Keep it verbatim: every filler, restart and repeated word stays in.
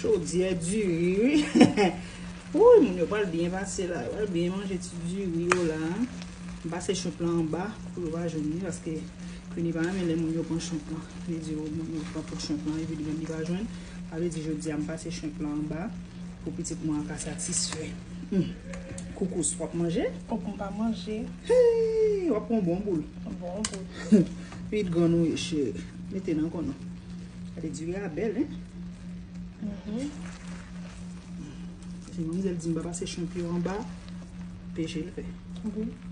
Chodyè diri, wi. Wouy, moun yo pral byen pase la. Yo pral byen manje ti diri yo la. M pase shrimp lan anba pou yo pa jwenn li, paske Queenie pa renmen lè moun yo pran shrimp lan. Li di, "Oh, moun yo pran tout shrimp lan, epi li menm li pa jwenn." Sa vle di, jodi a, m pase shrimp lan anba pou pitit mwen an ka satisfè. Hmm. Koukous, w ap manje? Fòk m pa manje. Hey, w ap pran bon boul. Bon boul. Pitit grann ou ye, cheri. Mete nan kò non. Gade diri a bèl, hein? Mhm. Se manmzèl di m pa pase shrimp yo anba, peche l fè. Wi.